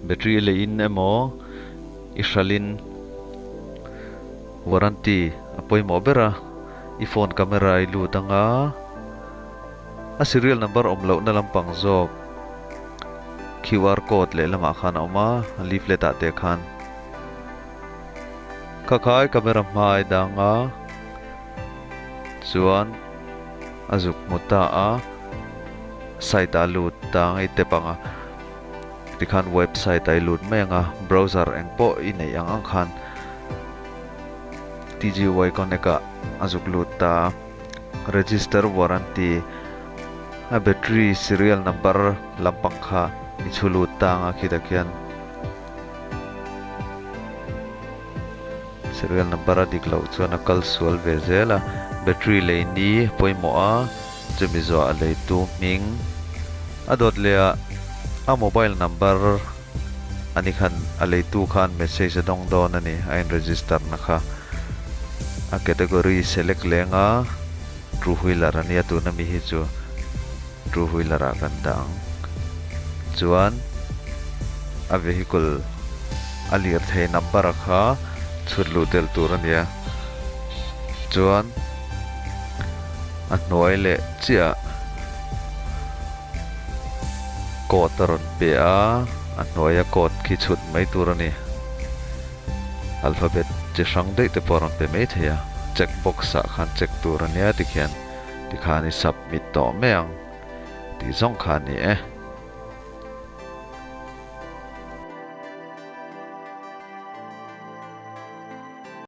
Battery leiin emaw i hralhin warranty a pawimawh ber a, i phone camera i lut anga a serial number awm lohna lampang zawk QR code lehlamah khan a awm a, leaflet ah te khan. Kha khai camera hmai danga chuan a zuk hmu ta a, site ah lut tang i tep ang a, tikhan website ah i lut mai ang a, browser eng pawh i neih ang ang khan TGY Connect ah a zuk lut ta a, register warranty a battery serial number lampang kha i chhu lut ta ang a khitah khian. Serial number a dik loh chuan a kal sual ve zel a, battery lei ni pawimawh a, chumi zuah a leitu hming a dawt leh a, a mobile number a ni khan a leitu khan message a dawng dawn a ni, a in register na kha a category select leng a, two wheeler a nia tuna mi hi chu two wheeler ah kan dah ang chuan a vehicle a lirthei number a kha chhut luh tel tur a nia chuan a hnuai leh chiah code a rawn pe a a hnuaia code khi chhut mai tur a ni alphabet chi hrang daih te pawh a rawn pe mai thei a check box ah khan check tur a nia tikhian. Tikhan i submit tawh mai ang tih zawng kha a ni e.